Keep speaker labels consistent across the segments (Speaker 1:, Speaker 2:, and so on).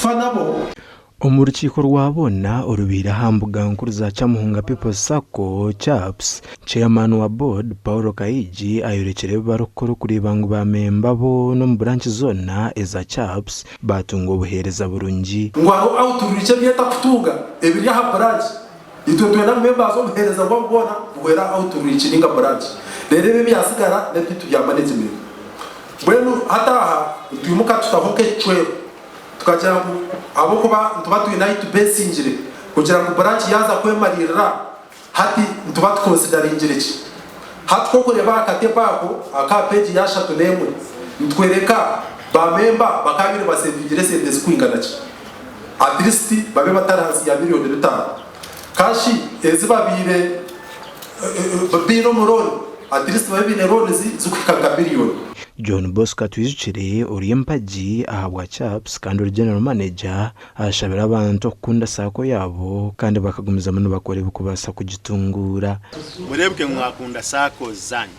Speaker 1: Kufa nabo.
Speaker 2: Omu rukiiko rwa boona orubaire aha mbuga nkuru za Kyamuhunga People's Sacco, CHAPS, Chairman wa board Paul Kayigi ayorekire ebi barikukora okureeba ngu ba memba bo n'omu buranki zoona eza CHAPS baatunga obuheereza burungi.
Speaker 1: Ngu hariho outreach ebi etakutunga ebiri aha branch. Itwe twena members obuheereza bwabo bwona buhwera outreach ninga branch. Reero ebi ebyasigara n'ebitu bya management. Mbwenu hati aha nitwimuka tutaho nk'ekicwero tukagira ngu ahabw'okuba nituba twine ahu tubesingire kugira ngu branch yaaza kwemariirira hati nituba tukonsidaringire ki? Hati ku orikureeba aha katebo ako ak'aha peegi ya 31 nitworeka ba memba bakaabaire basevingire esente zirikwingana ki? At least babe batari ahansi ya miriyoni bitaano. Kashi ezi babaire baine omu loan at least babe baine loans zirikuhika nka biriyoni.
Speaker 2: John Bosco Atwijukire ori empagi ahabwa CHAPS kandi ori General Manager ashabire abantu okukunda saako yaabo kandi bakagumizamu nibakora ebikubaasa kugitunguura.
Speaker 3: Mureebeke ngu mwakunda SACCOs zaanyu.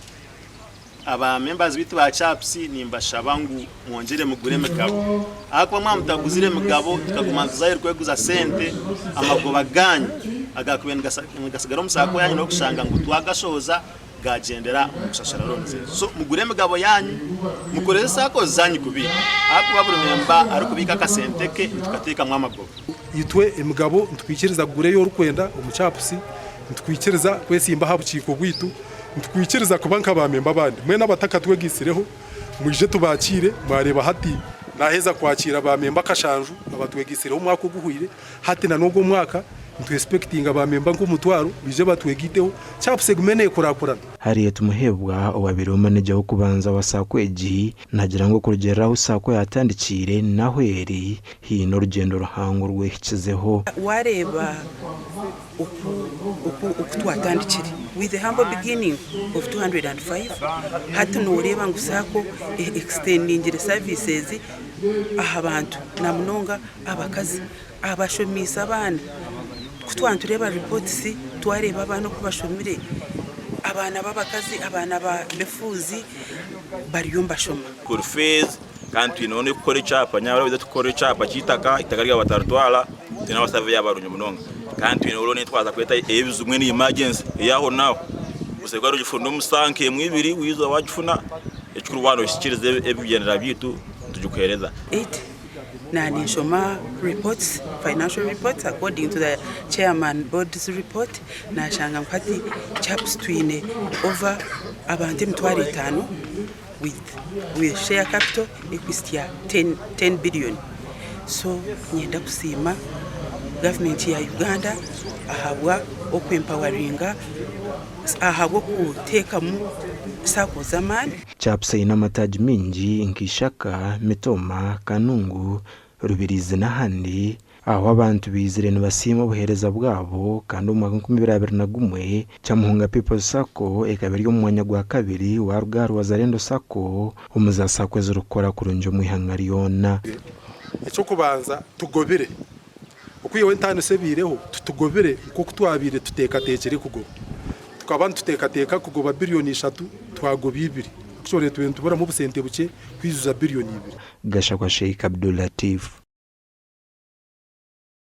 Speaker 3: Aba members baitu ba CHAPS nimbashaba ngu mwongyere mugure emigabo ahakuba mwaba mutaguzire emigabo tukaguma nituza aheeru kweguza sente amagoba gaanyu agakubaire nigasigara omu SACCO yaanyu n'okushanga ngu twagashohoza gaagyendera omu kushashura looni zaitu. So mugure emigabo yaanyu mukorese SACCOs zaanyu kubiika ahakuba buri memba arikubiika akasente ke nitukateekamu amagoba.
Speaker 1: Itwe emigabo nitukwikiriza kugura ei orikwenda omu CHAPS, nitukwikiriza kwesimba aha bukiiko bwaitu. Nitukwikiriza kuba nka baamemba abandi. Mwena abatakatwegaitsireho, mwije tubakiire. Mwareeba hati naaheza kwakiira baamemba akashanju abatwegaitsireho omwaka oguhweire. Hati na n'ogu omwaka nitwesipekitinga baamemba nk'omutwaro baije batwegaiteho. CAPS egume neekurakurana.
Speaker 2: Harriet Muheebwa owabaireho maneja w'okubanza wa Sacco egi naagira ngu okurugiirira ahu Sacco yaatandikiire n'ahu eri, haine orugyendo ruhango orwehikizeho.
Speaker 4: Waareeba oku oku oku twatandikire with a humble beginning of 205 hati noreeba ngu sacco e extendingire services aha bantu namunonga abakazi abashomiise abaana ku twaba nitureeba reports twareeba abaana oku bashomire abaana b'abakazi abaana ba b'efuuzi bariyo nibashoma.
Speaker 5: School fees kandi twineho n'okukora ekyapa nyabura baija tukore ekyapa ky'eitaka, eitaka ryabo bataritwara, twine abasaveya barungi munonga kandi twineho looni ei twaza kweta ey'ebizibu mbwenu emergency ey'aho naaho oshemereire kuba orikugifuna omu saaha nk'emwe ibiri waija wagifuna ekikuru waaba nohikiiriza ebigyendererwa byaitu nitugikuheereza.
Speaker 4: 8 Na ninshoma reports, financial reports according to the chairman board's report nashanga ngu hati CHAPS twine over abantu 50,000 with with share capital ekuhitsya 10 billion so niinyenda kusiima gavumenti ya Uganda ahabwa oku empawaringa ahabw'okuteekamu sacco z'amaani.
Speaker 2: CAPS eine amataagi maingi nka Ishaka, Mitooma, Kanungu, Rubirizi n'ahandi ahu abantu baizire nibasiima obuheereza bwabo kandi omu mwaka 2021, Kyamuhunga People's Sacco ekaba eri omu mwanya gwa kabiri waaruga ahari Wazalendo Sacco omu za Sacco ezirikukora kurungi omu ihanga ryona.
Speaker 1: Eky'okubanza tugobire. Okwihaho entaaniso ebaireho, titugobire nk'oku twabaire tuteekateekire kugoba. Tukaba nituteekateeka kugoba biriyoni ishatu, twagoba ibiri. Actually tubire nituburamu obusente bukye kwijuza biriyoni ibiri.
Speaker 2: Gashakwa Sheikh Abdul Latif.